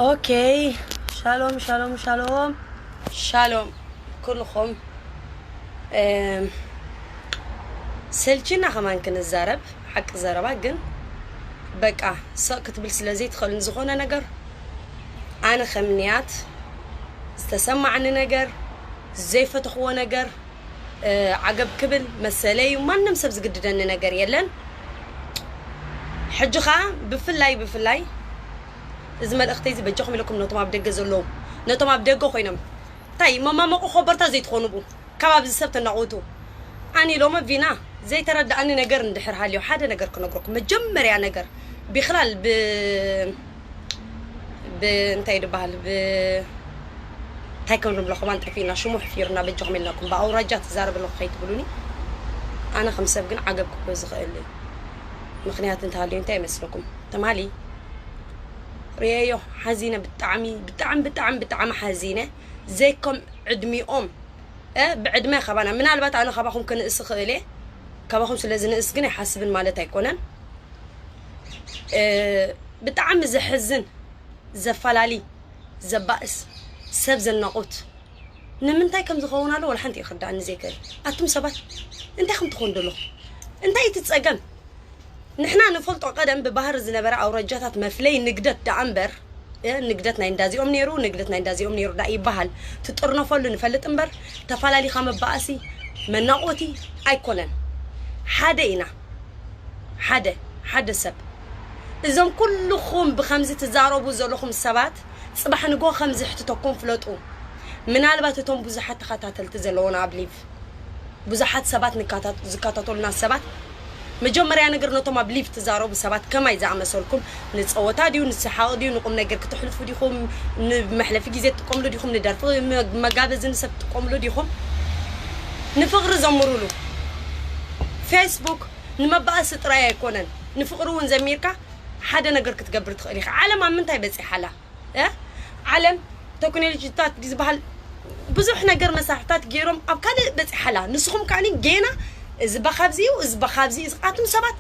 ኦኬ፣ ሻሎም ሻሎም ሻሎም ሻሎም ኩልኹም። እም፣ ሰልችና ከማን ክንዛረብ፣ ሓቂ ዘረባ ግን በቃ ሰቕ ክትብል ስለ ዘይትኽእል ንዝኾነ ነገር፣ ኣነ ከም ንያት ዝተሰማዕኒ ነገር፣ ዘይፈተኽዎ ነገር፣ እ፣ ዓገብ ክብል መሰለይ እዩ። ማንም ሰብ ዝግድደኒ ነገር የለን። ሕጂ ኸኣ ብፍላይ ብፍላይ እዚ መልእኽተይ እዚ በጃኹም ኢለኩም ነቶም ኣብ ደገ ዘለዉ፣ ነቶም ኣብ ደገ ኮይኖም እንታይ መማመቑ ኮበርታ ዘይትኾኑ ብኡ ካብ ኣብዚ ሰብ ተናቑቱ። ኣነ ሎሚ ቪና ዘይተረድኣኒ ነገር እንድሕር ሃልዩ ሓደ ነገር ክነግረኩም። መጀመርያ ነገር ቢኽላል ብ ብእንታይ ድበሃል ብ እንታይ ከም ንብሎ ከማን ጠፊእና ሽሙ ሕፊርና በጃኹም ኢልናኩም ብኣውራጃ ትዛረብ ኣለኹ ከይትብሉኒ። ኣነ ከም ሰብ ግን ዓገብ ክብሎ ዝኽእል ምኽንያት እንተሃልዩ እንታይ ይመስለኩም? ትማሊ ርእየዮ ሓዚነ፣ ብጣዕሚ ብጣዕሚ ብጣዕሚ ብጣዕሚ ሓዚነ። ዘይኮም ዕድሚኦም እ፣ ብዕድመ ካባና ምናልባት ኣነ ካባኹም ክንእስ ክእል እየ። ካባኹም ስለ ዝንእስ ግን ኣይሓስብን ማለት ኣይኮነን። እ፣ ብጣዕሚ ዘሕዝን፣ ዘፈላሊ፣ ዘባእስ፣ ሰብ ዘናቑት ንምንታይ ከም ዝኸውን ኣሎ ወላ ሓንቲ ይኽርዳእኒ ዘይክእል። ኣቱም ሰባት እንታይ ከም ትኾኑ ዘለኹም? እንታይ እቲ ጸገም? ንሕና ንፈልጦ ቀደም ብባህሪ ዝነበረ ኣውራጃታት መፍለይ ንግደት ደኣ እምበር፣ እ፣ ንግደት ናይ እንዳዚኦም ነይሩ፣ ንግደት ናይ እንዳዚኦም ነይሩ ደኣ ይበሃል። ትጥርነፈሉ ንፈልጥ እምበር፣ ተፈላሊኻ መባኣሲ፣ መናቆቲ ኣይኮነን። ሓደ ኢና። ሓደ፣ ሓደ ሰብ። እዞም ኩልኹም ብኸምዚ ትዛረቡ ዘለኹም ሰባት፣ ጽባሕ ንግሆ ከም ዝሕትተኩም ፍለጡ። ምናልባት እቶም ብዙሓት ተኸታተልቲ ዘለዉና ኣብ ሊቭ፣ ብዙሓት ሰባት ንካታ-፣ ዝከታተሉና ሰባት፣ መጀመርያ ነገር ነቶም ኣብ ሊቭ ትዛረቡ ሰባት ከማይ ዝኣመሰልኩም፣ ንጸወታ ድዩ፣ ንሰሓቕ ድዩ፣ ንቁም ነገር ክትሕልፉ ዲኹም፣ ንመሕለፊ ግዜ ትጥቀምሉ ዲኹም፣ ንደርፊ መ-፣ መጋበዚ ንሰብ ትጥቀምሉ ዲኹም፣ ንፍቕሪ ዘምሩሉ። ፌስቡክ ንመባእሲ ጥራይ ኣይኮነን፣ ንፍቕሪ እውን ዘሚርካ ሓደ ነገር ክትገብር ትኽእል ኢኻ። ዓለም ኣብ ምንታይ በጺሓ ኣላ? እ? ዓለም ቴክኖሎጂታት ዝበሃል ብዙሕ ነገር መሳርሕታት ገይሮም ኣብ ካልእ በጺሓ ኣላ። ንስኹም ከኣኒ ጌና እዚ በኻብዚ እዩ፣ እዚ በኻብዚ እዩ። ኣቱም ሰባት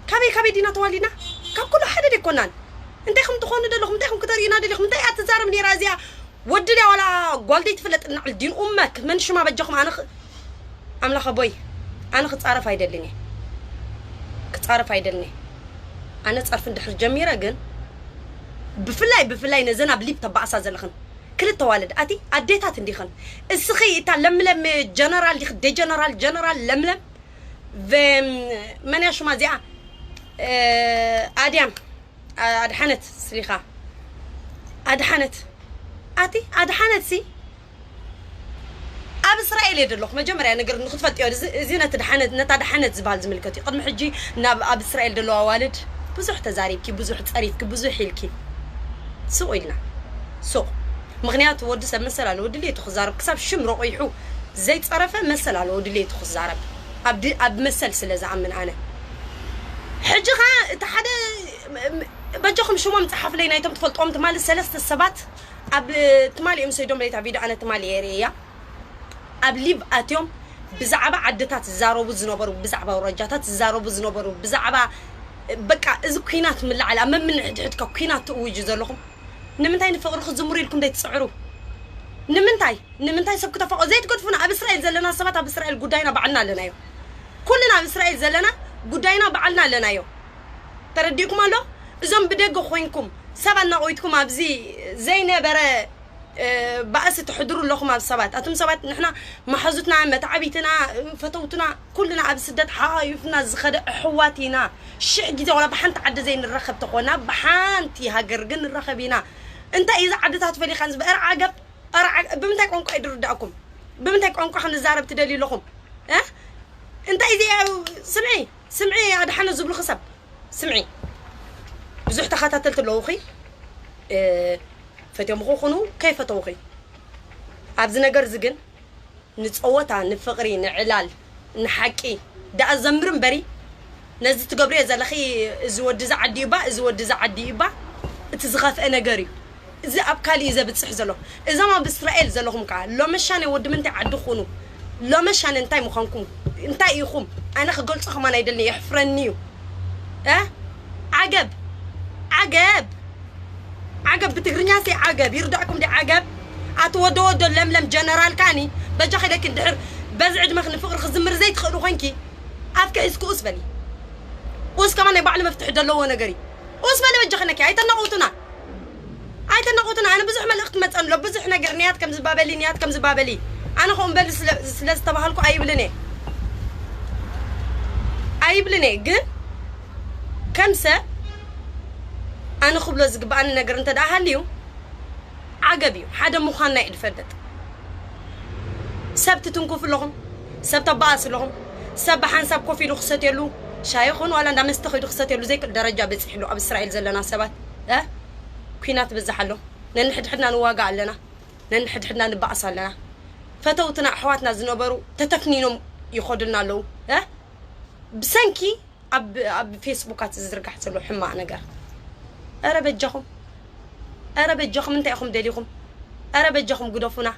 ካበይ ካበይ ዲና ተዋሊድና? ካብ ኩሉ ሓደ ደይኮናን? እንታይ ከም ትኾኑ ደለኹም? እንታይ ከም ክተርእዩና ደለኹም? እንታይ እያ ትዛረብ ነይራ እዚኣ? ወዲ ድያ ዋላ ጓል ደይ ትፍለጥ? እናዕል ዲን ኡመክ መን ሽማ በጃኹም? ኣነ ኽ-፣ ኣምላኽ ኣቦይ፣ ኣነ ክጻረፍ ኣይደልን እየ። ክጻረፍ ኣይደልን እየ። ኣነ ጸርፊ እንድሕር ጀሚረ ግን ብፍላይ፣ ብፍላይ ነዘን ኣብ ሊብ ተባእሳ ዘለኽን ክልተ ዋልድ ኣቲ ኣዴታት እንዲኽን። እስኺ እታ ለምለም ጀነራል ዲኽ? ደ ጀነራል፣ ጀነራል ለምለም። ቨ-፣ መን እያ ሽማ እዚኣ? እ፣ ኣድያም፣ ኣ-፣ ኣድሓነት፣ ስሊኻ። ኣድሓነት። ኣቲ ኣድሓነት ሲ ኣብ እስራኤል እየ ዘለኹ። መጀመርያ ነገር ንክትፈልጥዮ፣ እዚ፣ እዚ ነቲ ድሓነት፣ ነታ ድሓነት ዝበሃል ዝምልከት እዩ። ቅድሚ ሕጂ ናብ፣ ኣብ እስራኤል ዘለዋ ኣዋልድ ብዙሕ ተዛሪብኪ፣ ብዙሕ ጸሪፍኪ፣ ብዙሕ ኢልኪ። ሱቕ ኢልና። ሱቕ። ምኽንያቱ ወዲ ሰብ መሰል ኣለዎ፣ ድሌቱ ክዛረብ። ክሳብ ሽም ረቑሑ ዘይጸረፈ መሰል ኣለዎ፣ ድሌቱ ክዛረብ። ኣብ ድ-፣ ኣብ መሰል ስለ ዝኣምን ኣነ። ሕጂ ኸኣ እቲ ሓደ፣ ም-፣ ም-፣ በጃኹም ሽሞም ጸሓፍለይ ናይቶም ትፈልጥዎም ትማሊ ሰለስተ ሰባት ኣብ ትማሊ እዮም ሰይዶም ለይታ ቪድዮ ኣነ ትማሊ እየ ርእያ። ኣብ ሊቭ ኣትዮም ብዛዕባ ዓድታት ዝዛረቡ ዝነበሩ፣ ብዛዕባ ኣውራጃታት ዝዛረቡ ዝነበሩ፣ ብዛዕባ በቃ እዚ ኲናት ምልዓል ኣብ መምንሕድሕድካ ኲናት ትእውጁ ዘለኹም ንምንታይ ንፍቕሪ ክትዝምሩ ኢልኩም ዘይትጽዕሩ? ንምንታይ? ንምንታይ ሰብ ክተፈቕሩ? ዘይትገድፉና። ኣብ እስራኤል ዘለና ሰባት ኣብ እስራኤል ጉዳይና ባዕልና ኣለናዮ። ኩልና ኣብ እስራኤል ዘለና ጉዳይና ባዕልና ኣለናዮ። ተረዲእኩም ኣሎ? እዞም ብደገ ኮይንኩም ሰብ ኣናቆይትኩም ኣብዚ ዘይነበረ፣ እ፣ ባእሲ ትሕድሩ ኣለኹም ኣብ ሰባት። ኣቱም ሰባት ንሕና መሓዙትና፣ መተዓቢትና፣ ፈተውትና፣ ኩልና ኣብ ስደት ሓዩፍና ዝኸደ ኣሕዋት ኢና። ሽሕ ግዜ ዋላ ብሓንቲ ዓዲ ዘይንራኸብ ተኾና ብሓንቲ ሃገር ግን ንራኸብ ኢና። እንታይ እዩ እዚ ዓድታት ፈሊኻን ዝበ-፣ ኧረ ዓገብ፣ ኧረ ዓገብ፣ ብምንታይ ቋንቋ እዩ ዝርዳእኩም? ብምንታይ ቋንቋ ክንዛረብ ትደልዩ ኣለኹም? እ? እንታይ እዚ ስምዒ፣ ስምዒ ኣድሓነ ዝብሉኺ ሰብ፣ ስምዒ። ብዙሕ ተኸታተልቲ ኣለዉኺ፣ እ፣ ፈትዮምኺ ኩኑ፣ ከይፈተውኺ። ኣብዚ ነገር እዚ ግን ንጸወታ፣ ንፍቕሪ፣ ንዕላል፣ ንሓቂ ደኣ ዘምሪ እምበሪ፣ ነዚ ትገብርዮ ዘለኺ፣ እዚ ወዲ እዚ ዓዲ እዩ እባ፣ እዚ ወዲ እዚ ዓዲ እዩ እባ፣ እቲ ዝኸፍአ ነገር እዩ። እዚ ኣብ ካልእ እዩ ዘብጽሕ ዘሎ። እዞም ኣብ እስራኤል ዘለኹም ከኣ፣ ሎመሻነ ወዲ ምንታይ ዓዲ ኩኑ፣ ሎመሻነ እንታይ ምዃንኩም፣ እንታይ ኢኹም፣ ኣነ ክገልጾ ከማን ኣይደልን፣ የሕፍረኒ እዩ። እ? ዓገብ፣ ዓገብ። ዓገብ ብትግርኛ ሲ ዓገብ ይርዳእኩም ዲ ዓገብ ኣቲ ወዶ ወዶ ለምለም ጀነራል ካኒ በጃ ከይደኪ ድሕር በዚ ዕድመ ክንፍቅሪ ክዝምር ዘይትኽእሉ ኮንኪ ኣፍከ እስኩ ኡስ በሊ ኡስ ከማን ናይ ባዕሉ መፍትሒ ዘለዎ ነገር እዩ ኡስ በሊ በጃ ከነኪ ኣይተናቁቱና ኣይተናቁቱና ኣነ ብዙሕ መልእክቲ መፀን ኣሎ ብዙሕ ነገር ንያት ከም ዝባበሊ ንያት ከም ዝባበሊ ኣነ ከምኡ በሊ ስለ ዝተባሃልኩ ኣይብልን እየ ኣይብልን እየ ግን ከም ሰብ ኣነ ክብሎ ዝግባኣኒ ነገር እንተ ደኣ ሃልዩ ዓገብ እዩ ሓደ ምዃንና እዩ ዝፈልጥ ሰብ ትትንኩፍ ኣለኹም ሰብ ተባኣስ ኣለኹም ሰብ ብሓንሳብ ኮፍ ኢሉ ክሰትየሉ ሻይ ይኹን ዋላ እንዳ መስተ ከይዱ ክሰትየሉ ዘይክእል ደረጃ በፂሕሉ ኣብ እስራኤል ዘለና ሰባት እ ኩናት ብዝሕ ኣሎ ነንሕድሕድና ንዋጋ ኣለና ነንሕድሕድና ንባኣስ ኣለና ፈተውትና ኣሕዋትና ዝነበሩ ተተፍኒኖም ይኸዱልና ኣለዉ እ ብሰንኪ ኣብ ኣብ ፌስቡካት ዝዝርጋሕ ዘሎ ሕማቕ ነገር ኧረ በጃኹም ኧረ በጃኹም እንታይ ኢኹም ደሊኹም ኧረ በጃኹም ግደፉና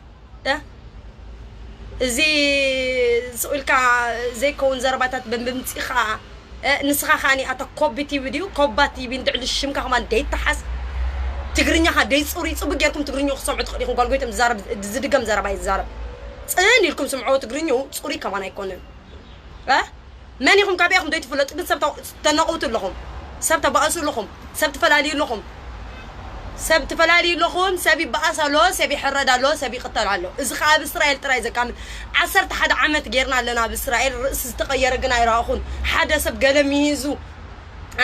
እ እዚ ስቕ ኢልካ ዘይከውን ዘረባታት ብምምፂኻ እ ንስኻ ከኣ ኣታ ኮቢ ቲቪ ድዩ ኮባ ቲቪ እንድዕሊ ሽምካ ከማን ደይተሓዝ ትግርኛኻ ደይፅሩይ ፅቡቅ ጌርኩም ትግርኛ ክሰምዑ ትኽእል ኢኹም ጓልጎይቶም ዝዛረብ ዝድገም ዘረባ ይዛረብ ፅን ኢልኩም ስምዕዎ ትግርኝኡ ፅሩይ ከማን ኣይኮንን እ መን ኢኹም ካበይ ኢኹም ዘይትፍለጡ ግን ሰብ ተነቑቱ ኣለኹም ሰብ ተባእሱ ኣለኹም ሰብ ትፈላልዩ ኣለኹም ሰብ ትፈላልዩ ኣለኹም ሰብ ይበኣስ ኣሎ ሰብ ይሕረድ ኣሎ ሰብ ይቕተል ኣሎ እዚ ከዓ ኣብ እስራኤል ጥራይ ዘካምን ዓሰርተ ሓደ ዓመት ጌርና ኣለና ኣብ እስራኤል ርእሲ ዝተቐየረ ግን ኣይረኣኹን ሓደ ሰብ ገለ ሚሂዙ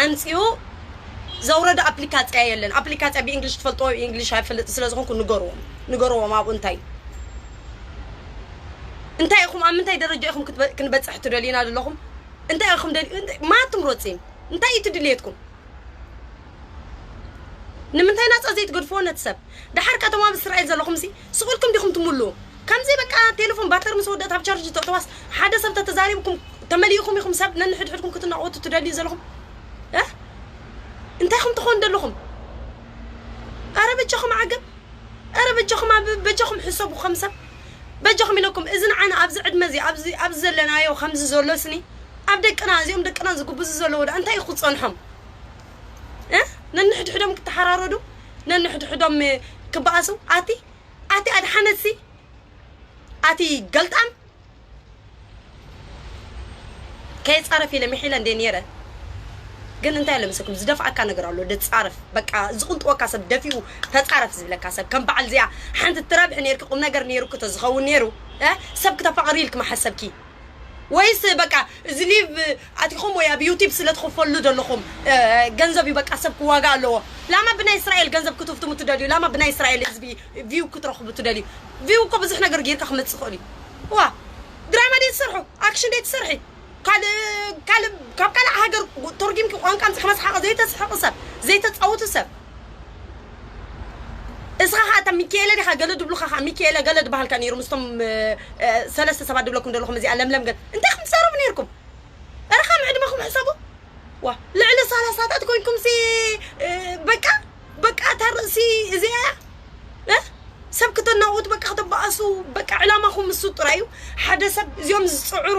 ኣምፂኡ ዘውረደ ኣፕሊካፅያ የለን ኣፕሊካፅያ ብእንግሊሽ ትፈልጥዎ እንግሊሽ ኣይፈልጥ ስለ ዝኾንኩ ንገርዎም ንገርዎም ኣብኡ እንታይ እንታይ ኢኹም ኣብ ምንታይ ደረጃ ኢኹም ክንበፅሕ ትደልዩና ዘለኹም እንታይ ኢኹም ማትም ሮፂም እንታይ እዩ ትድልየትኩም ንምንታይ ናፃ ዘይትገድፍዎ ነቲ ሰብ ደሓር ከተማ ኣብ እስራኤል ዘለኹም ሲ ስቑልኩም ዲኹም ትምልኡ ከምዚ በቃ ቴሌፎን ባተር ምስ ወደት ኣብ ቻርጅ ተእተዋስ ሓደ ሰብ ተተዛሪብኩም ተመሊእኩም ኢኹም ሰብ ነንሕድሕድኩም ክትናወቱ ትደልዩ ዘለኹም እንታይ ኹም ትኾኑ ዘለኹም ኣረ በጃኹም ዓገብ ኣረ በጃኹም በጃኹም ሕሰቡ ከም ሰብ በጃኹም ኢለኩም እዚ ንዓና ኣብዚ ዕድመ እዚ ኣብዚ ዘለናዮ ከምዚ ዘሎ ስኒ ኣብ ደቅና እዚኦም ደቅና ዝጉብዙ ዘለዉ ዳ እንታይ ይኹ ፀንሖም ነንሕድሕዶም ክተሓራረዱ ነንሕድሕዶም ክበኣሱ ኣቲ ኣቲ ኣድሓነትሲ ኣቲ ገልጣም ከየፃረፍ ኢለ ምሒለ እንደ ነይረ ግን እንታይ ለምሰኩም ዝደፍኣካ ነገር ኣሎ ደፃረፍ በቃ ዝቕንጥወካ ሰብ ደፊኡ ተፃረፍ ዝብለካ ሰብ ከም በዓል እዚኣ ሓንቲ ትረብሒ ነርኪ ቁም ነገር ነይሩ ክተ ዝኸውን ነይሩ ሰብ ክተፋቕሪ ኢልክ መሓሰብኪ ወይስ በቃ እዚ ሊቭ ኣቲኹም ወይ ኣብ ዩቲብ ስለ ትኽፈሉ ዘለኹም ገንዘብ እዩ በቃ ሰብ ክዋጋ ኣለዎ ላማ ብናይ እስራኤል ገንዘብ ክትፍትሙ ትደልዩ ላማ ብናይ እስራኤል ህዝቢ ቪው ክትረኽቡ ትደልዩ ቪው እኮ ብዙሕ ነገር ጌርካ ክመፅእ ይኽእል እዩ ዋ ድራማ ደይ ትሰርሑ ኣክሽን ደይ ትሰርሒ ካልእ ካልእ ካብ ካልእ ሃገር ተርጊምኪ ቋንቋ ምስ ሓመስ ሓቐ ዘይተስሕቕ ሰብ ዘይተፃውቱ ሰብ እስኻ ኸዓ እታ ሚካኤለ ዲኻ ገለ ድብሉኻ ኸዓ ሚካኤለ ገለ ድበሃልካ ነይሩ ምስቶም ሰለስተ ሰባት ድብለኩም ዘለኹም እዚኣ ለምለም ገን እንታይ ከም ትዛረቡ ነይርኩም ኧረ ከም ዕድመኹም ሕሰቡ ዋ ልዕሊ ሳላሳታት ኮይንኩም ሲ በቃ በቃ እታ ርእሲ እዚኣ እያ ሰብ ክተናውት በቃ ክተባእሱ በቃ ዕላማኹም እሱ ጥራይ እዩ ሓደ ሰብ እዚኦም ዝፅዕሩ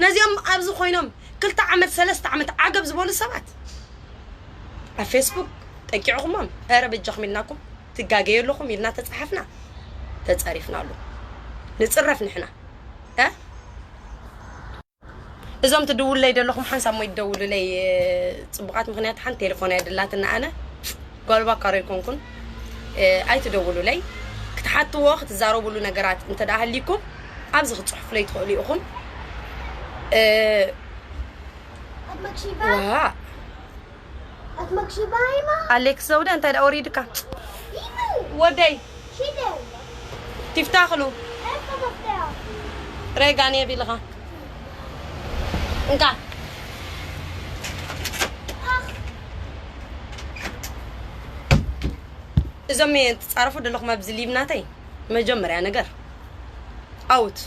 ነዚኦም ኣብዚ ኮይኖም ክልተ ዓመት ሰለስተ ዓመት ዓገብ ዝበሉ ሰባት ኣብ ፌስቡክ ጠቂዕኹሞም ኧረ በጃኹም ኢልናኩም ትጋገዩ ኣለኹም ኢልና ተፃሓፍና ተፀሪፍናሉ ንፅረፍ ንሕና እዞም ትድውሉለይ ዘለኹም ሓንሳብ ሞ ይደውሉለይ ፅቡቓት ምኽንያት ሓንቲ ቴሌፎን ኣይድላትና ኣነ ጓልባ ካሮ ይኮንኩን ኣይትደውሉለይ ክትሓትዎ ክትዛረቡሉ ነገራት እንተ ደኣ ሃሊኩም ኣብዚ ክትፅሕፉለይ ትኽእሉ ኢኹም ዋ ኣሌክስ ዘውደ እንታይ ደኣ ወሪድካ ወደይ ቲፍታኽሉ ሬጋን የቢልኻ እንካ እዞም ትፃረፉ ዘለኹም ኣብዚ ሊቭ ናተይ መጀመርያ ነገር ኣውት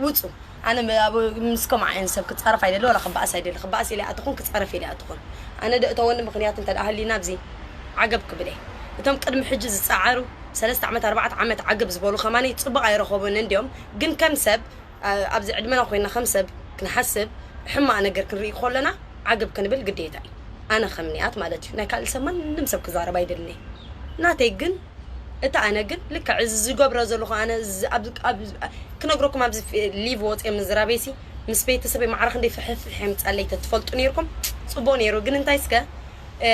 ውፁ ኣነ ምስ ከምኡ ዓይነት ሰብ ክፃረፍ ኣይደሊ ወላ ክበኣስ ኣይደሊ ክበኣስ ኢለ ኣትኹን ክፃረፍ ኢለ ኣትኹን ኣነ ደእተወኒ ምክንያት እንተ ሃሊና ኣብዚ ዓገብ ክብል እየ እቶም ቅድሚ ሕጂ ዝፀዓሩ ሰለስተ ዓመት ኣርባዕተ ዓመት ዓገብ ዝበሉ ከማኒ ፅቡቅ ኣይረኸቡን እንዲዮም ግን ከም ሰብ ኣብዚ ዕድመና ኮይና ከም ሰብ ክንሓስብ ሕማቅ ነገር ክንርኢ ከለና ዓገብ ክንብል ግዴታ እዩ ኣነ ከም ንያት ማለት እዩ ናይ ካልእ ሰብ ማንም ሰብ ክዛረብ ኣይደልን እየ ናተይ ግን፣ እታ ኣነ ግን ልክዕ እዚ ዝገብሮ ዘለኹ ኣነ እዚ ኣብ፣ ኣብ፣ ክነግረኩም ኣብዚ ፊ-፣ ሊቭ ወፅየ ምዝራበይሲ ምስ ቤተሰበይ ማዕረ ክንደይ ፍሕፍሕ የምፃለይ ተትፈልጡ ነይርኩም ፅቡቅ ነይሩ። ግን እንታይ እስከ፣ እ፣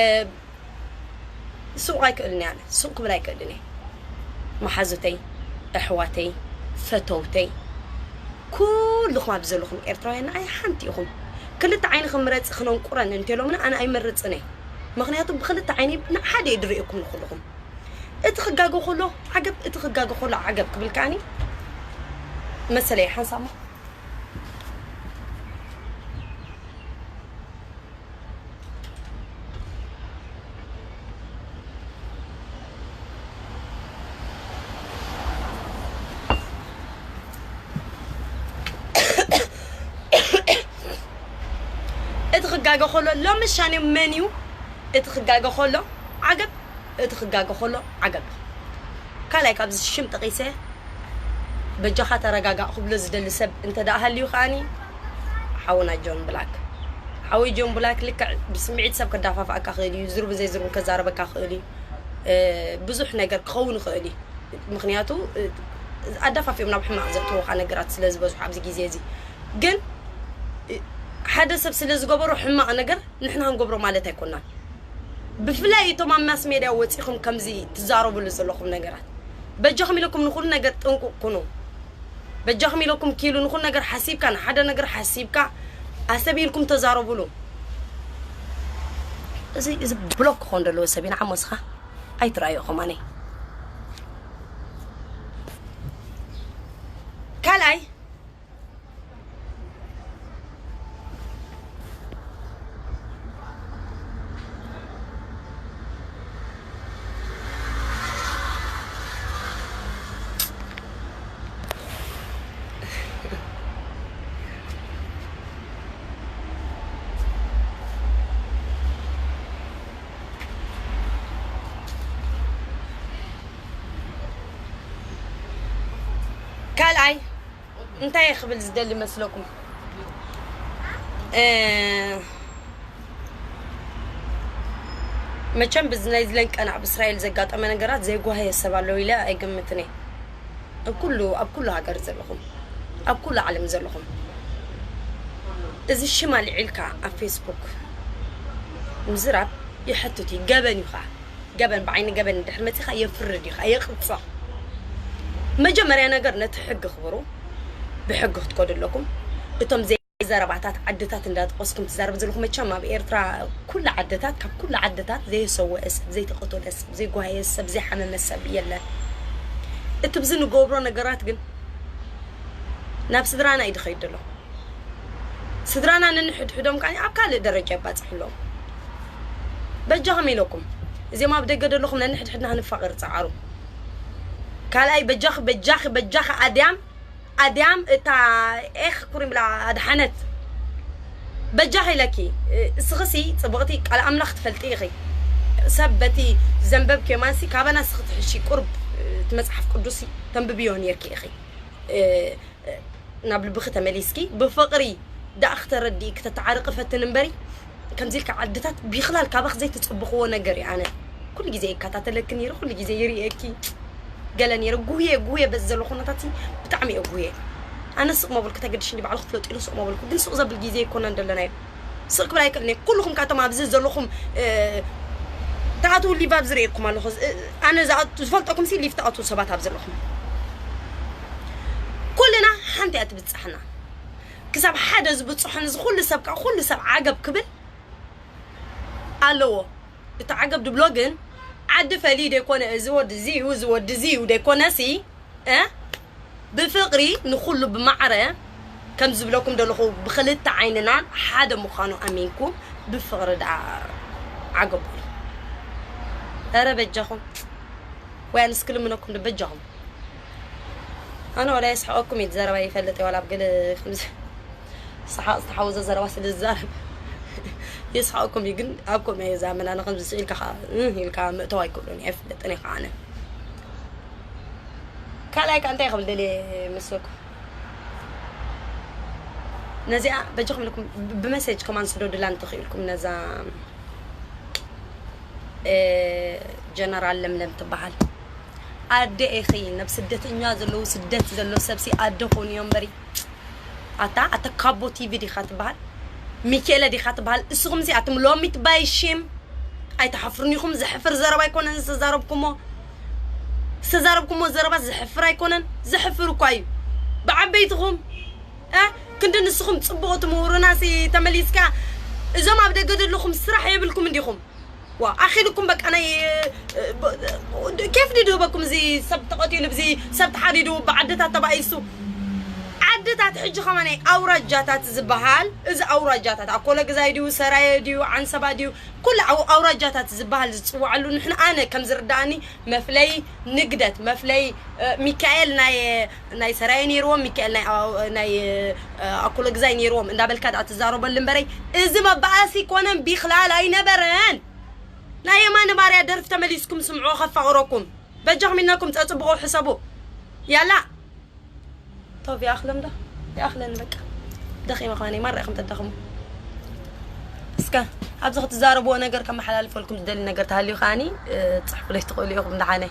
ሱቅ ኣይክእልን እየ ኣነ፣ ሱቅ ክብል ኣይክእልን እየ። መሓዙተይ፣ ኣሕዋተይ፣ ፈተውተይ፣ ኩልኹም ኣብዚ ዘለኹም ኤርትራውያን ንዓይ ሓንቲ ኢኹም። ክልተ ዓይኒ ክምረፅ ክነንቁረን እንተሎምና ኣነ ኣይመርፅን እየ። ምኽንያቱ ብክልተ ዓይኒ ንሓደ እየ ድርእየኩም ንኹልኹም። እቲ ክጋገ ከሎ ዓገብ፣ እቲ ክጋገ ከሎ ዓገብ ክብል ከኣኒ መሰለይ ሓንሳሞ። እቲ ክጋገ ከሎ ሎሚ ሻኔ መን እዩ? እቲ ክጋገ ከሎ ዓገብ፣ እቲ ክጋገ ከሎ ዓገብ። ካልኣይ ካብዚ ሽም ጠቒሰ በጃኻ ተረጋጋእ ክብሎ ዝደሊ ሰብ እንተ ደኣ ሃልዩ ከኣኒ ሓውና ጆን ብላክ። ሓወይ ጆን ብላክ ልክዕ ብስምዒት ሰብ ከዳፋፍኣካ ክእል እዩ፣ ዝርቡ ዘይዝርቡ ከዛረበካ ክእል እዩ። እ፣ ብዙሕ ነገር ክኸውን ይኽእል እዩ። ምኽንያቱ፣ እ፣ ኣዳፋፊኦም ናብ ሕማቕ ዘእተውኻ ነገራት ስለ ዝበዝሑ ኣብዚ ግዜ እዚ። ግን፣ እ፣ ሓደ ሰብ ስለ ዝገበሮ ሕማቕ ነገር ንሕና ክንገብሮ ማለት ኣይኮናን። ብፍላይ እቶም ኣብ ማስ ሜድያ ወፂኹም ከምዚ ትዛረብሉ ዘለኹም ነገራት፣ በጃኹም ኢለኩም ንኹሉ ነገር ጥንቁቕ ኩኑ። በጃኹም ኢለኩም ኪሉ ንኹሉ ነገር ሓሲብካ፣ ንሓደ ነገር ሓሲብካ ኣሰብ ኢልኩም ተዛረብሉ። እዚ፣ እዚ ብሎክ ክኾን ዘለዎ ሰብ ኢና ዓሞስኻ ኣይትረኣዮ ከማነይ። ካልኣይ፣ ካልኣይ እንታይ ክብል ዝደሊ መስለኩም? እ፣ መቸም ብዚ ናይ ዝለንቀን ኣብ እስራኤል ዘጋጠመ ነገራት ዘይጓሃየ ሰብ ኣሎ ኢለ ኣይገምትን እየ። ኣብ ኩሉ፣ ኣብ ኩሉ ሃገር ዘለኹም፣ ኣብ ኩሉ ዓለም ዘለኹም፣ እዚ ሽም ኣልዒልካ ኣብ ፌስቡክ ምዝራብ የሕትት እዩ፣ ገበን እዩ ኸዓ። ገበን ብዓይኒ ገበን እንድሕር መፂኻ የፍርድ እዩ ኸዓ፣ የቕፅዕ። መጀመርያ ነገር ነቲ ሕጊ ክብሩ፣ ብሕጊ ክትከዱ ኣለኩም። እቶም ዘይ-፣ ዘረባታት ዓድታት እንዳጠቐስኩም ትዛረቡ ዘለኹም፣ መቸም ኣብ ኤርትራ ኩሉ ዓድታት፣ ካብ ኩሉ ዓድታት ዘይሰወአ ሰብ፣ ዘይተቐተለ ሰብ፣ ዘይጓየየ ሰብ፣ ዘይሓመመ ሰብ የለን። እቲ ብዚ ንገብሮ ነገራት ግን ናብ ስድራና እዩ ድኸይድ ዘሎ። ስድራና ነንሕድሕዶም ከኣ ኣብ ካልእ ደረጃ የባጽሕሎም። በጃኹም ኢለኩም፣ እዚኦም ኣብ ደገ ዘለኹም ነንሕድሕድና ክንፋቐር ጸዓሩ። ካልኣይ በጃኺ፣ በጃኺ፣ በጃኺ ኣድያም፣ ኣድያም እታ ኤኽ ኩሪምላ ኣድሓነት በጃኺ ኢለኪ። እስኽሲ ጽብቕቲ ቃል ኣምላኽ ትፈልጢ ኢኺ። ሰብ በቲ ዘንበብክዮ ማንሲ ካባና እስኺ ትሕሺ። ቁርብ እቲ መጽሓፍ ቅዱስ ተንብብዮ ነይርኪ ኢኺ። ናብ ልብኺ ተመሊስኪ ብፍቕሪ ደኣ ክተረድኢ ክተተዓርቂ ፈትን እምበሪ፣ ከምዚ ኢልካ ዓድታት ቢኽላል ካባኺ ዘይትጽብኽዎ ነገር እዩ። ኣነ ኩሉ ግዜ ይከታተለኪ ነይረ፣ ኩሉ ግዜ ይርእየኪ ገለ ነይረ። ጉህየ፣ ጉህየ በዚ ዘሎ ኩነታት ብጣዕሚ እየ ጉህየ። ኣነ ስቕ መበልኩ፣ ተገድሽ እንዲ ባዕልኹ ፍለጡ ኢሉ ስቕ መበልኩ። ግን ስቕ ዘብል ግዜ ኣይኮነን ዘለናዮ። ስቕ ክብል ኣይክእልን እየ። ኩልኹም ካቶም ኣብዚ ዘለኹም፣ እ፣ ተኣትዉ ሊቭ ኣብዚ ርእየኩም ኣለኹ። እ፣ ኣነ ዝኣቱ-፣ ዝፈልጠኩም ሲ ሊቭ ተኣትዉ ሰባት ኣብ ዘለኹም። ኩልና ሓንቲ እያ ትብጽሓና። ክሳብ ሓደ ዝብጽሖ ነዚ ኩሉ ሰብ፣ ከዓ ኩሉ ሰብ ዓገብ ክብል ኣለዎ። እቲ ዓገብ ድብሎ ግን ዓዲ ፈልዩ ደይኮነ፣ እዚ ወዲ እዚ እዩ፣ እዚ ወዲ እዚ እዩ ደይኮነሲ፣ እ፣ ብፍቕሪ ንኹሉ ብማዕረ ከም ዝብለኩም ዘለኹ ብኽልተ ዓይንና ሓደ ምዃኑ ኣሚንኩም ብፍቕሪ ደኣ ዓገቡ። ኧረ በጃኹም። ወይ ኣንስ ክልምነኩም ዶ በጃኹም። ኣነ ዋላ የስሕቐኩም እዩ፣ ዘረባ ይፈልጥ ዋላ ኣብ ገለ ከምዚ ሰሓቕ ዝተሓወዞ ዘረባ ስለ ዝዛረብ የስሕቐኩም እዩ። ግን ኣብ ከምኡ እየ ዝኣምን ኣነ። ከምዚ ስቕ ኢልካ ኸዓ እህ ኢልካ ምእተው ኣይክእሉን እየ፣ ኣይፍለጥን እየ ኸዓ ኣነ። ካልኣይ ከ እንታይ ክብል ደልየ መስለኩም? ነዚኣ በጃኹም ኢልኩም ብ-፣ ብመሴጅ ከማን ስደዱላ እንተኽኢልኩም ነዛ፣ እ፣ ጀነራል ለምለም ትበሃል ኣደ ኢኺ። ነብ ስደተኛ ዘለዉ ስደት ዘሎ ሰብሲ ኣደ ኾኑ እዮም በሪ። ኣታ ኣተ ካቦ ቲቪ ዲኻ ትበሃል? ሚካኤለ ዲኻ ትበሃል? እስኹም ሲ ኣትም ሎሚት ባይሽም ኣይትሓፍሩን ኢኹም። ዘሕፍር ዘረባ ኣይኮነን ዝተዛረብኩሞ። ዝተዛረብኩሞ ዘረባ ዘሕፍር ኣይኮነን። ዘሕፍር እኳ እዩ። ብዓበይትኹም እ ክንዲ ንስኹም ጽቡቕ ትምህሩና ሲ ተመሊስካ እዞም ኣብ ደገ ዘለኹም ስራሕ የብልኩም እንዲኹም። ዋ ኣኺልኩም በቃ ናይ እ፣ ብ- ኬፍ ድድህበኩም እዚ ሰብ ተቐቲሉ እዚ ሰብ ተሓሪዱ ብዓድታት ተባኢሱ። ዓድታት ሕጂ ከማ ናይ ኣውራጃታት ዝበሃል እዚ ኣውራጃታት ኣኮለ ግዛይ ድዩ ሰራየ ድዩ ዓንሰባ ድዩ ኩሉ ኣው- ኣውራጃታት ዝበሃል ዝፅዋዓሉ ንሕና ኣነ ከም ዝርዳእኒ መፍለይ ንግደት መፍለይ እ፣ ሚካኤል ናይ ናይ ሰራየ ነይርዎም ሚካኤል ናይ ኣው- ናይ እ፣ ኣኮለ ግዛይ ነይርዎም እንዳበልካ ዳ ትዛረበሉ እምበረይ እዚ መባኣሲ ኮነን ቢክላል ኣይነበረን። ናይ የማነ ባርያ ደርፊ ተመሊስኩም ስምዑ ከፋቕረኩም በጃኹም ኢልናኩም ጸጽብቑ ሕሰቡ። ያላ ቶብ ይኣኽሎም ዶ ይኣኽለን በቃ ደኺመ ኸማን ማራ ኢኹም ተዳኽሙ። እስከ ኣብዚ ክትዛረብዎ ነገር ከመሓላልፈልኩም ዝደሊ ነገር ተሃልዩ ከዓኒ እ፣ ጽሕፉለይ ትኽእሉ ኢኹም ደሓነ።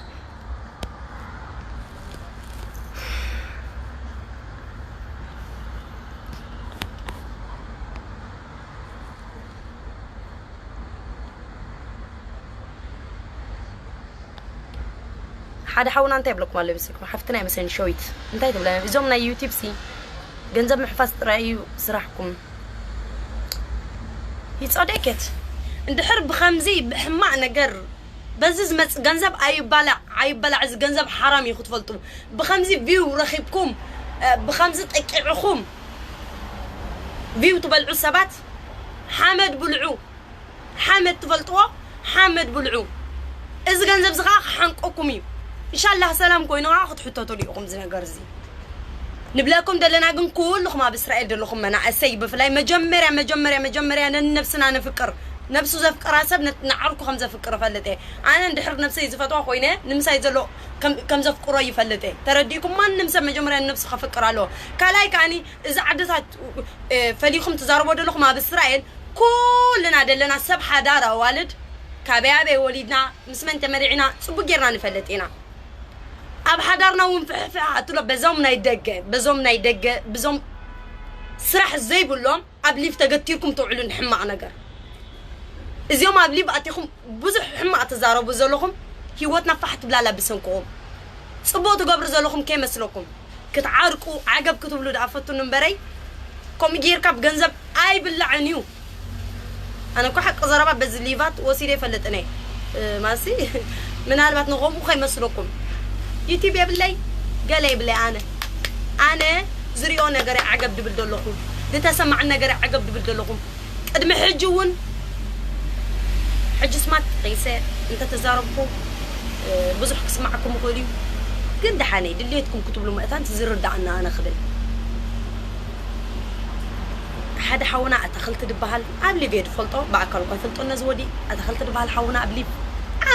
ሓደ ሓውና እንታይ ይብለኩም ኣሎ ይመስለኩም? ሓፍትና ይመስለኒ ሸዊት እንታይ ትብለ? እዞም ናይ ዩቲብ ሲ ገንዘብ ምሕፋስ ጥራይ እዩ ስራሕኩም። ይጸደከት እንድሕር ብኸምዚ ብሕማቕ ነገር በዚ ዝመጽእ ገንዘብ ኣይባላዕ ኣይበላዕ። እዚ ገንዘብ ሓራም እዩ ክትፈልጡ። ብኸምዚ ቪው ረኺብኩም እ፣ ብኸምዚ ጠቂዕኹም ቪው ትበልዑ ሰባት ሓመድ ብልዑ። ሓመድ ትፈልጥዎ ሓመድ ብልዑ። እዚ ገንዘብ እዚ ከዓ ክሓንቀኩም እዩ። እንሻላህ ሰላም ኮይኑ ከዓ ክትሕተትሉ ኢኹም እዚ ነገር እዚ። ንብለኩም ዘለና ግን ኩልኹም ኣብ እስራኤል ዘለኹም መናእሰይ ብፍላይ መጀመርያ መጀመርያ መጀመርያ ነንነብስና ንፍቅር። ነብሱ ዘፍቀራ ሰብ ነ- ንዓርኩ ከም ዘፍቅር እፈልጥ እየ። ኣነ እንድሕር ነብሰይ ዝፈትዋ ኮይነ ንምሳይ ዘሎ ከም- ከም ዘፍቅሮ ይፈልጥ እየ። ተረዲእኩም? ማንም ሰብ መጀመርያ ንነብሱ ከፍቅር ኣለዎ። ካልኣይ ከዓኒ እዚ ዓድታት እ፣ ፈሊኹም ትዛረቦ ዘለኹም ኣብ እስራኤል ኩልና ደለና ሰብ ሓዳር ኣዋልድ ካበይ ኣበይ ወሊድና ምስ መን ተመሪዕና ጽቡቅ ጌርና ንፈልጥ ኢና። ኣብ ሓዳርና እውን ፍሕፍሕ ኣትሎ በዞም ናይ ደገ በዞም ናይ ደገ ብዞም ስራሕ ዘይብሎም ኣብ ሊቭ ተገቲርኩም ትውዕሉ ንሕማቕ ነገር። እዚኦም ኣብ ሊቭ ኣቲኹም ብዙሕ ሕማቕ ትዛረቡ ዘለኹም ህይወትና ፋሕ ትብላላ ብሰንክኹም። ጽቡቕ ትገብሩ ዘለኹም ከይመስለኩም። ክትዓርቁ ዓገብ ክትብሉ ደኣ ፈቱኒ እምበረይ ከምኡ ጌርካ ብገንዘብ ኣይብላዕን እዩ። ኣነ እኮ ሓቂ ዘረባ በዚ ሊቫት ወሲደ ይፈልጥን እየ። እ፣ ማሲ ምናልባት ንኸምኡ ከይመስለኩም ዩቲብ የብለይ ገለ የብለይ። ኣነ ኣነ ዝሪኦ ነገር ዓገብ ድብል ዘለኹ ዝተሰማዕን ነገር ዓገብ ድብል ዘለኹ ቅድሚ ሕጂ እውን ሕጂ ስማት ቂሰ እንተተዛረብኩ እ፣ ብዙሕ ክስማዓኩም ይኽእል እዩ። ግን ደሓነይ ድሌትኩም ክትብሉ ምእታን ዝርዳእና ኣነ ክብል ሓደ ሓውና ኣታኽልቲ ድበሃል ኣብ ሊቭ እየ ድፈልጦ ብኣካል እኳ ይፈልጦ ነዚ ወዲ ኣታኽልቲ ድበሃል ሓውና ኣብ ሊቭ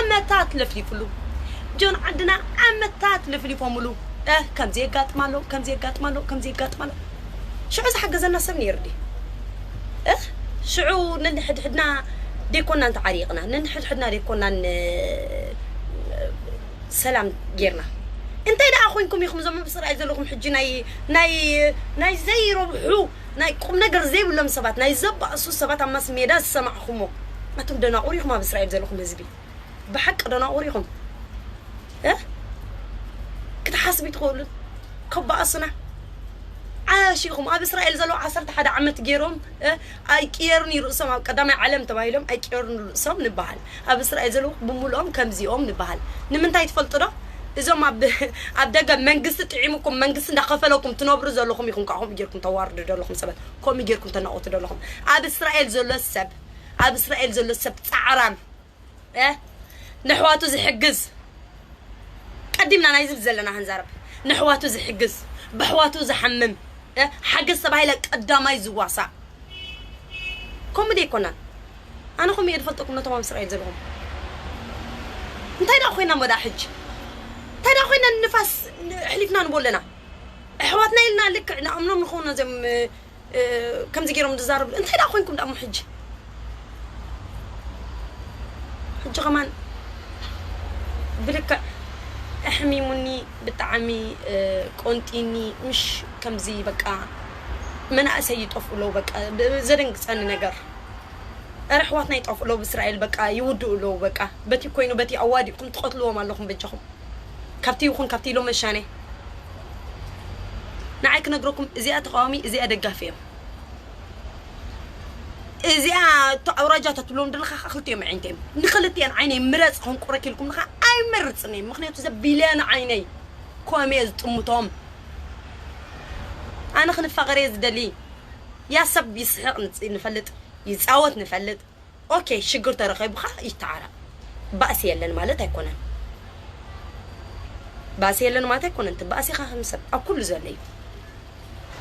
ዓመታት ለፍሊፉሉ ጆን ዓድና ዓመታት ለፍሊፎምሉ እ፣ ከምዚ የጋጥም ኣሎ ከምዚ የጋጥም ኣሎ ከምዚ የጋጥም ኣሎ ሽዑ ዝሓገዘና ሰብ ነይሩ ድዩ እ፣ ሽዑ ነንሕድሕድና ደይኮናን ተዓሪቕና ነንሕድሕድና ደይኮናን እ፣ ሰላም ጌርና እንታይ ደኣ ኮይንኩም ኢኹም እዞም ኣብ እስራኤል ዘለኹም ሕጂ ናይ ናይ ናይ ዘይረብሑ ናይ ቁም ነገር ዘይብሎም ሰባት ናይ ዘባእሱ ሰባት ኣብ ማስ ሜዳ ዝሰማዕኹሞ ኣቱም ደናቑር ኢኹም ኣብ እስራኤል ዘለኹም ህዝቢ ብሓቂ ደናቑር ኢኹም እ ክትሓስቡ ይትኽእሉ ከባእሱና ዓያሽ ኢኹም ኣብ እስራኤል ዘለዉ ዓሰርተ ሓደ ዓመት ገይሮም እ ኣይቅየሩን ይርእሶም ኣብ ቀዳማይ ዓለም ተባሂሎም ኣይቅየሩን ርእሶም ንበሃል ኣብ እስራኤል ዘለዉ ብምልኦም ከምዚኦም ንበሃል ንምንታይ ትፈልጡ ዶ እዞም ኣብ ኣብ ደገ መንግስቲ ጥዒሙኩም መንግስቲ እንዳኸፈለኩም ትነብሩ ዘለኹም ኢኹም ከዓ ከምኡ ጌርኩም ተዋርዱ ዘለኹም ሰባት ከምኡ ጌርኩም ተናቆቱ ዘለኹም ኣብ እስራኤል ዘሎ ሰብ ኣብ እስራኤል ዘሎ ሰብ ፃዕራም እ ንሕዋቱ ዝሕግዝ ቀዲምና ናይ ዝብ ዘለና ክንዛረብ ንሕዋቱ ዝሕግዝ ብሕዋቱ ዝሓምም እ ሓገዝ ተባሂለ ቀዳማይ ዝዋሳእ ከምኡ ዶ ኣይኮናን ኣነ ከምኡ እየ ዝፈልጠኩም ነቶም ኣብ እስራኤል ዘለኹም እንታይ ደኣ ኮይና መዳ ሕጂ እንታይ ደኣ ኮይና ንፋስ ኣሕሊፍና ንቦ ኣለና ኣሕዋትና ኢልና ልክዕ ንኣምኖም ንኸውን ነዚኦም ከምዚ ገይሮም ዝዛረቡ እንታይ ደኣ ኮይንኩም ደኣ ሕጂ ሕጂ ከማን ብልክዕ ኣሕሚሙኒ፣ ብጣዕሚ፣ እ፣ ቆንጢኒ። ምሽ ከምዚ በቃ መናእሰይ ይጠፍኡ ኣለዉ። በቃ ብ-፣ ዘደንግጸኒ ነገር፣ ኧረ ኣሕዋትና ይጠፍኡ ኣለዉ ብእስራኤል፣ በቃ ይውድኡ ኣለዉ። በቃ በቲ ኮይኑ በቲ ኣዋዲቕኩም ትቐትልዎም ኣለኹም በጃኹም። ካብቲ ይኹን ካብቲ ኢሎም መሻነ ንዓይ ክነግረኩም፣ እዚኣ ተቃዋሚ፣ እዚኣ ደጋፊ እዮም። እዚኣ እቶ ኣውራጃ ተትብሎም ደለኻ ክልቲኦም ኣዒንተይ እዮም። ንክልቲኣን ዓይነይ ምረጽ ከንቁረክ ኢልኩም ንኻ ኣይመርጽን እየ። ምኽንያቱ ዘቢልያን ዓይነይ ኮም እየ ዝጥምቶም። ኣነ ክንፋቐር እየ ዝደሊ። ያ ሰብ ይስሕቕ ንጽ-፣ ንፈልጥ፣ ይጻወት ንፈልጥ። ኦኬ፣ ሽግር ተረኺቡኻ ይተዓረቕ። ባእሲ የለን ማለት ኣይኮነን። ባእሲ የለን ማለት ኣይኮነን። ትባእሲኻ ከም ሰብ ኣብ ኩሉ ዘሎ እዩ።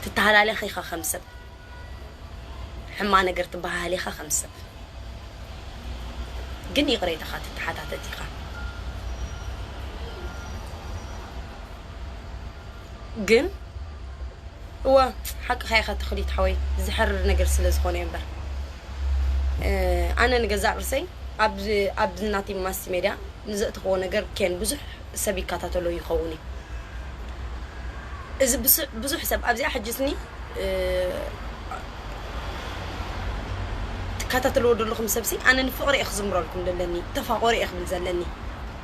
ትተሃላለኺ ኢኻ ከም ሰብ። ሕማቕ ነገር ትበሃሃል ኢኻ ከም ሰብ። ግን ይቕሬታኻ ትተሓታተት ኢኻ። ግን እወ፣ ሓቅኻ ኢኻ ተኽሊት ሓወይ፣ ዝሕርር ነገር ስለ ዝኾነ እዩ እምበር። እ፣ ኣነ ንገዛእ ርእሰይ ኣብዚ፣ ኣብዚ ናተይ ማስ ሜድያ ንዘእተኽዎ ነገር ኬን ብዙሕ ሰብ ይከታተሎ ይኸውን እዩ። እዚ ብሱ-፣ ብዙሕ ሰብ ኣብዚኣ ሕጅስኒ፣ እ፣ ትከታተልዎ ዘለኹም ሰብሲ፣ ኣነ ንፍቕሪ እየ ክዝምረልኩም ዘለኒ፣ ተፋቐሩ እየ ክብል ዘለኒ።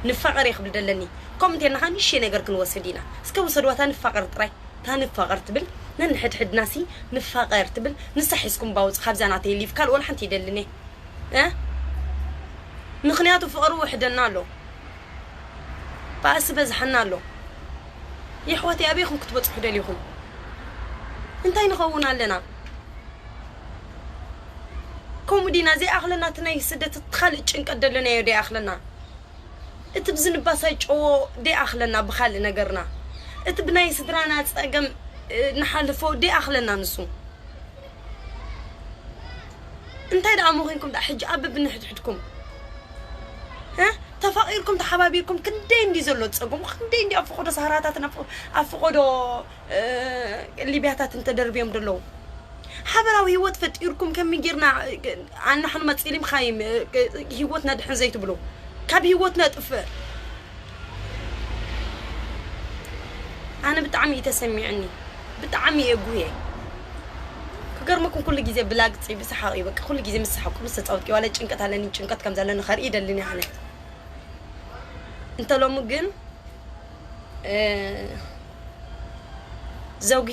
ንፋቐር እየ ክብል ዘለኒ። ከምኡ እንተልና ኸዓ ንእሽተይ ነገር ክንወስድ ኢና። እስከ ውሰድዋ፣ እታ ንፋቐር ጥራይ፣ እታ ንፋቐር ትብል፣ ነንሕድሕድናሲ ንፋቐር ትብል፣ ንሳ ሒዝኩም ባውፅ ካብዛ ናተይ ሊቭ፣ ካልእ ወላ ሓንቲ ይደልን እየ። እ? ምኽንያቱ ፍቕሪ ውሕደና ኣሎ። ባእሲ በዝሓና ኣሎ። የሕዋተይ፣ ኣበይኹም ክትበጽሑ ደሊኹም? እንታይ ንኸውን ኣለና? ከምኡ ዲና ዘይኣኽለና? እቲ ናይ ስደት፣ እቲ ካልእ ጭንቀት ደለናዮ ደይኣኽለና? እቲ ብዝንባሳይ ጨዎ ደይኣኽለና ብኻልእ ነገርና? እቲ ብናይ ስድራና ጸገም፣ እ፣ ንሓልፎ ደይኣኽለና ንሱ? እንታይ ደኣ ምኾንኩም ደኣ ሕጂ ኣብ ብንሕድሕድኩም? እ? ተፋቒርኩም ተሓባቢርኩም ክንደይ እንዲ ዘሎ ጸገሙ፣ ክንደይ እንዲ ኣብ ፈቐዶ ሳህራታትን ኣብ ፈ-፣ ኣብ ፈቐዶ፣ እ፣ ሊብያታትን ተደርብዮም ዘለዉ። ሓበራዊ ህይወት ፈጢርኩም ከመይ ጌርና፣ እ፣ ኣናሕኑ መጺሊም ኻይም፣ እ፣ ህይወትና ድሕን ዘይትብሉ፣ ካብ ህይወትና ጥፍእ። ኣነ ብጣዕሚ እዩ ተሰሚዑኒ፣ ብጣዕሚ እየ ጉህየ። ክገርመኩም ኩሉ ግዜ ብላግጺ ብሰሓቕ እዩ፣ በቃ ኩሉ ግዜ ምስ ሰሓቕኩ ምስ ተጻወትኩ ዋላ ጭንቀት ኣለኒ፣ ጭንቀት ከም ዘለኒ ከርኢ ይደልን እየ ኣነ። እንተ ሎሚ ግን፣ እ፣ ዘውጊ